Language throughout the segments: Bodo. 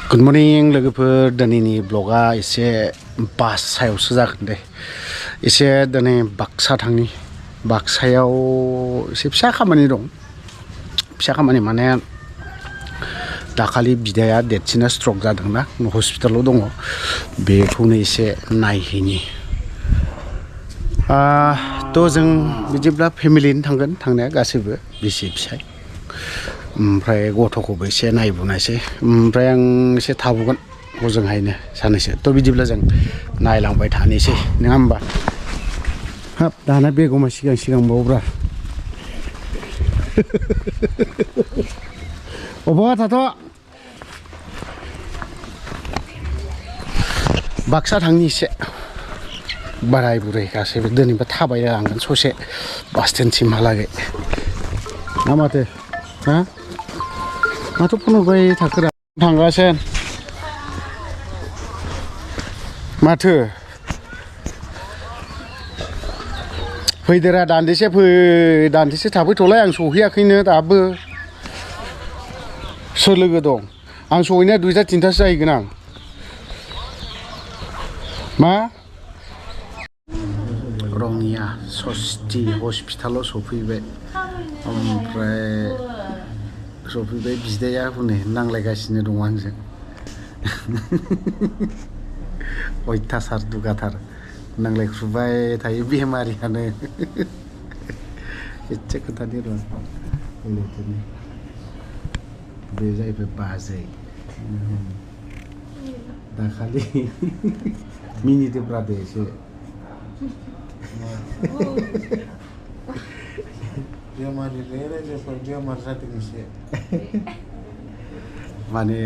गुड मर्निं लोगोफोर दिनैनि ब्लगा एसे बास सायावसो जागोन दे एसे दिनै बाक्सा थांनि बाक्सायाव एसे फिसा खामानि दं फिसा खामानि माने दाखालि बिदाया देरसिना स्ट्रक जादोंना हस्पिटालाव दङ बेखौनो एसे नायहैनि थ' जों बिदिब्ला फेमिलिनो थांगोन थांनाया गासैबो बिसि फिसाय ओमफ्राय गथ'खौबो एसे नायबोनायसै ओमफ्राय आं एसे थाबोगोन हजोंहायनो सानैसो थ' बिदिब्ला जों नायलांबाय थानोसै नङा होमबा हाब दाना बेगमा सिगांबावब्रा अबावबा थाथ' बाक्सा थांनि एसे बोराय बुरै गासैबो दिनैबो थाबायलांगोन ससे बास स्टेन्डसिमहालागै ना माथो हा माथो फन हरबाय थाखोरा थांगासिनो माथो फैदेरा दान्दिसे थाफैथ'लाय आं सहैयाखैनो दाबो सोर लोगो दं आं सहैनाया 2टा 3टासो जाहैगोन आं मा रङिया सस्ति हस्पिटालाव सफैबाय ओमफ्राय सफैबाय बिदाया हनै नांलायगासिनो दं आंजों अयथासार दुगाथार नांलायख्रुबाय थायो बेमारियानो एसे खोथानि र' बे जाहैबाय बाजै दाखालि मिनिदोब्रा दे एसे माने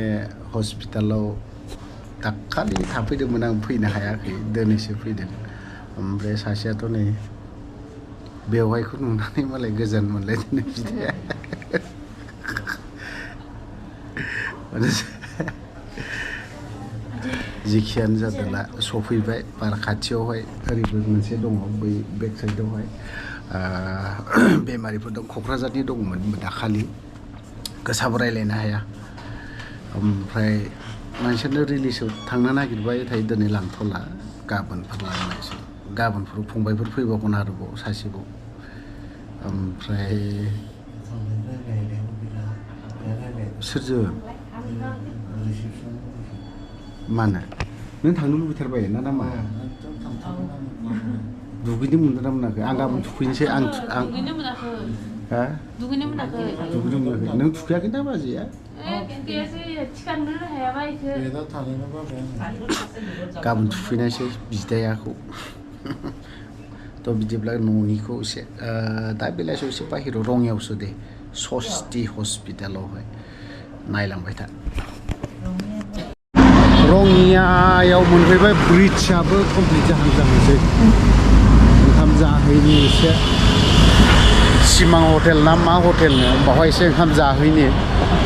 हस्पिटालाव दाखालि थाफैदोंमोन आं फैनो हायाखै दिनैसो फैदों ओमफ्राय सासेयाथ' नै बेवहायखौ नुनानै मालाय गोजोन मोनलायदों बिदाया जिखियानो जादोंला सफैबाय बार खाथियावहाय ओरैबो मोनसे दङ बै बेक साइडआवहाय बेमारिफोर दं क'क्राझारनि दंमोन दाखालि गोसाबो रायज्लायनो हाया ओमफ्राय मानसियानो रिलिजआव थांनो नागिरबाय थायो दिनै लांथ'ला गाबोनफोर लांनायसै गाबोनफोर फंबायफोर फैबावगोन आरोबाव सासेबाव ओमफ्राय सोरजों मानो नों थांनो लुबैथारबाय ना मा दुगैनो मोनदों ना मोनाखै आं गाबोन थुखैनोसै आं दुगैनो मोनाखै हा दुगैनो मोनाखै नों थुखैयाखै ना बाजैया गाबोन थुखैनायसै बिदायाखौ थ' बिदिब्ला न'निखौ एसे दा बेलासियाव एसे बाहेरायाव रङियावसो दे सस्ति हस्पिटालावहाय नायलांबाय था रङियायाव मोनफैबाय ब्रिड्जआबो कमप्लिट जाहांसै ओंखाम जाहैनि एसे सिमां हटेल ना मा हटेलनो बावहाय एसे ओंखाम जाहैनि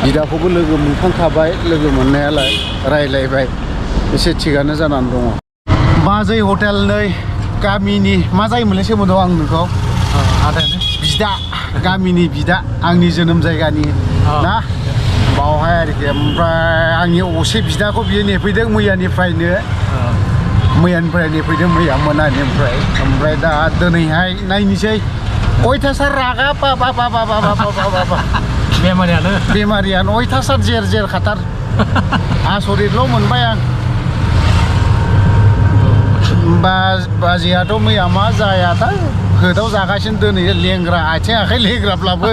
बिदाखौबो लोगो मोनखांखाबाय लोगो मोननायालाय रायज्लायबाय एसे थिगानो जानानै दङ बाजै हटेल नै गामिनि मा जायोमोनलाय सोमोन्दोआव आं नोंखौ बिदा गामिनि बिदा आंनि जोनोम जायगानि ना बावहाय आरोखि ओमफ्राय आंनि असे बिदाखौ बियो नेफैदों मैयानिफ्राय नेफैदों मैया मोनानिफ्राय ओमफ्राय दा दिनैहाय नायनोसै अयथासार रागा बाबा बेमारियानो अयथासार जेर खाथार आसरितल' मोनबाय आं बाजैयाथ' मैया मा जायाथाय होदाव जागासिनो दोनै लेंग्रा आथिं आखाइ लेंग्राब्लाबो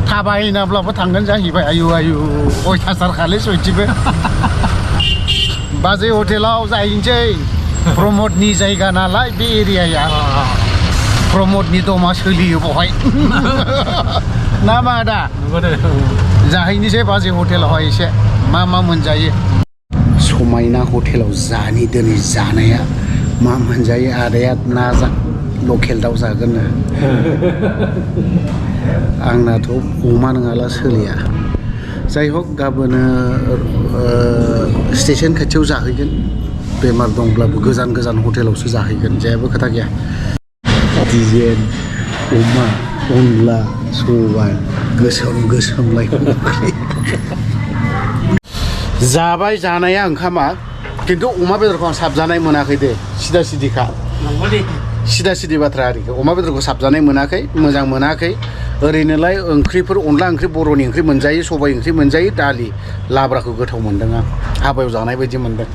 थाबायनाब्लाबो थांगोन जाहैबाय आयु अयथासार खालै सयथिबो बाजै हटेलाव जाहैनोसै प्रमदनि जायगा नालाय बे एरियाया प्रमदनि दमा सोलियो बावहाय ना मा दा जाहैनोसै बाजै हटेलावहाय एसे मा मोनजायो समायना हटेलाव जानि दिनै जानाया मा मोनजायो आदाया ना लकेल दाउ जागोन आंनाथ' अमा नङाला सोलिया जाय हक गाबोन स्टेशन खाथियाव जाहैगोन बेमार दंब्लाबो गोजान हटेलावसो जाहैगोन जेबो खोथा गैया डिजेन अमा अनला सबाय गोसोम लायखौ जाबाय जानाया ओंखामा खिन्थु अमा बेदरखौ आं साबजानाय मोनाखै दे सिदा सिदिखा सिदा सिदि बाथ्रा आरोखि अमा बेदरखौ साबजानाय मोनाखै मोजां मोनाखै ओरैनोलाय ओंख्रिफोर अनला ओंख्रि बर'नि ओंख्रि मोनजायो सबाय ओंख्रि मोनजायो दालि लाब्राखौ गोथाव मोनदों आं हाबायाव जानाय बायदि मोनदों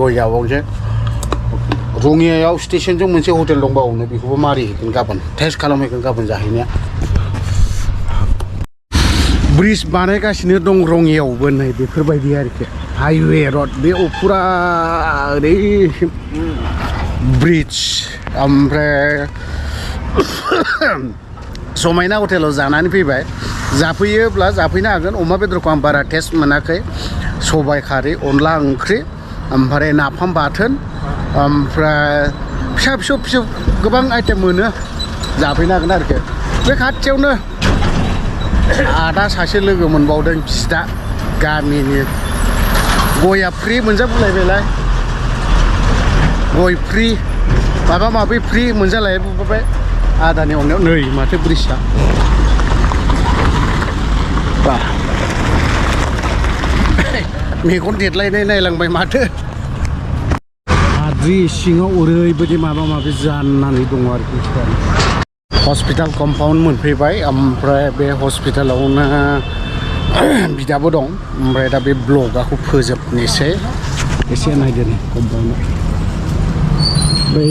गयावसो रङियायाव स्टेशनजों मोनसे हटेल दंबावोनो बेखौबो मारिहैगोन गाबोन टेस्ट खालामहैगोन गाबोन जाहैनाया ब्रिज बानायगासिनो दं रङियावबो नै बेफोरबायदि आरोखि हाइवे रड बे फुरा ओरै ब्रिज ओमफ्राय समायना हटेलाव जानानै फैबाय जाफैयोब्ला जाफैनो हागोन अमा बेदरखौ आं बारा टेस्ट मोनाखै सबाय खारै अनला ओंख्रि ओमफ्राय नाफाम बाथोन ओमफ्राय फिसा फिसौ गोबां आइटेम मोनो जाफैनो हागोन आरोखि बे खाथियावनो आदा सासे लोगो मोनबावदों बिदा गामिनि गया फ्रि मोनजाबोलायबायलाय गय फ्रि माबा माबि फ्रि मोनजालायबाय आदानि अननायाव नै माथो ब्रिजआ बा मेगन देरलायनाय नायलांबाय माथो हाद्रि सिङाव ओरैबायदि माबा माबि जानानै दङ आरोखि हस्पिटाल कम्पाउन्ड मोनफैबाय ओमफ्राय बे हस्पिटालावनो बिदाबो दं ओमफ्राय दा बे ब्लगखौ फोजोबनोसै एसे नायदो कम्पाउन्डआव बै